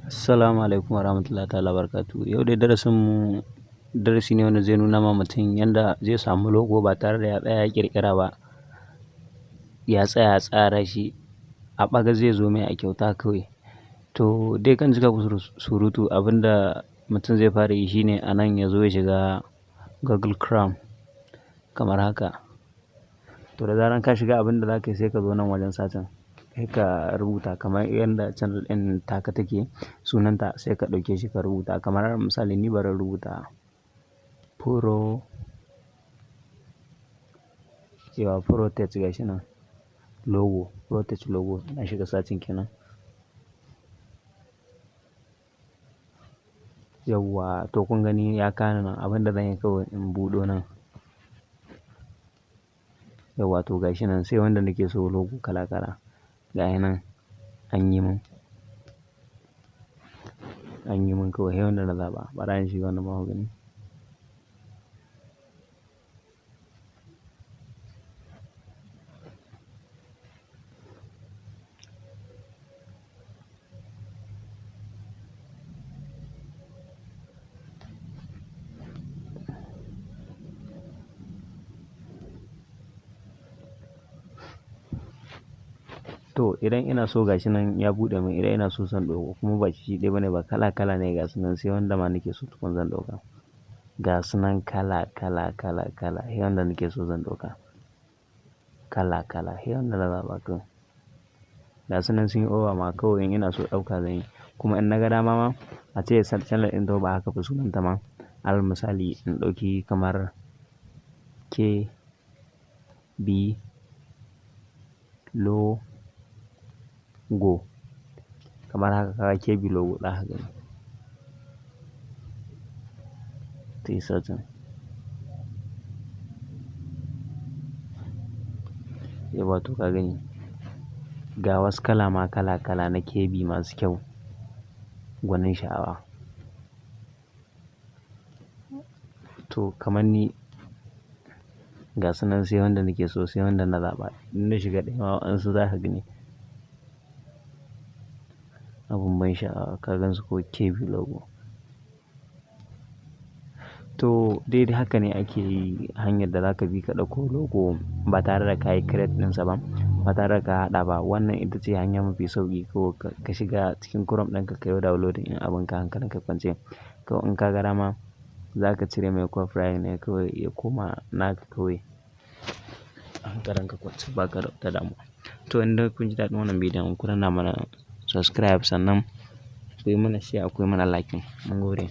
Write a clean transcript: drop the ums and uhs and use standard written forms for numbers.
Assalamu alaikum warahmatullahi ta'ala barakatuhu. Yau dai darasin mu darasi ne wanda zai nuna ma mutum yanda zai samu logo ba tare da ya tsaya ya ƙirƙira ba, ya tsaya ya tsara shi a ɓaga, zai zo mai a kyauta kawai. To dai kan cika surutu, abinda mutum zai fara yi shine a nan ya zo ya shiga Google Chrome kamar haka. To da zaran ka shiga, abinda za ka yi, sai ka zo nan wajen searching, sai ka rubuta kamar yanda channel ɗin taka take sunanta, sai ka ɗauke shi ka rubuta. Kamar misali, ni bari in rubuta Pro cewa Protect, gashi nan logo, Protect logo. Na shiga searching kenan. Yauwa, to kun gani ya kawo ni nan. Abinda zan yi kawai in buɗo nan. Yauwa, to gashi nan, sai wanda nake so, logo kala kala. Gashi nan an yi mun. An yi mun kawai sai wanda na zaɓa. Bara in shiga wannan ma ku gani. To idan ina so, gashi nan ya buɗe mun, idan ina so zan ɗauko, kuma ba shi ɗaya bane ba, kala kala ne gasu nan, sai wanda ma nake so tukun zan ɗauka. Gasu nan kala kala kala kala, sai wanda nake so zan ɗauka. Kala kala, sai wanda na zaɓa kawai. Gasu nan sun yi over ma, kawai in ina so ɗauka zan yi. Kuma in na ga dama ma, ace channel ɗin to ba haka ba sunanta ma. Alal misali, in ɗauki kamar K B logo, kamar haka, kaga KB logo za ka gani. Tayi searching. Yauwa, to ka gani. Ga wasu kala ma kala kala na KB masu kyau, gwanin sha'awa. To kamar ni, gasu nan, sai wanda nake so, sai wanda na zaɓa. In na shiga ɗaya ma waɗansu za ka gani. Abun ban sha'awa, ka gansu ko, KB logo. To dai haka ne ake yi, hanyar da za ka bi ka ɗauko logo ba tare da ka yi create ɗinsa ba, ba tare da ka haɗa ba. Wannan ita ce hanya mafi sauƙi, ko ka shiga cikin Chrome ɗinka ka yi downloading in abin ka hankalin ka kwance. Kawai in ka ga dama za ka cire mai copyright ne kawai, ya koma naka kawai. Hankalin ka kwance, ba ka da wata damuwa. To in dai kun ji daɗin wannan bidiyon, ku danna mana subscribe, sannan ku yi mana share, ku yi mana liking. Mun gode.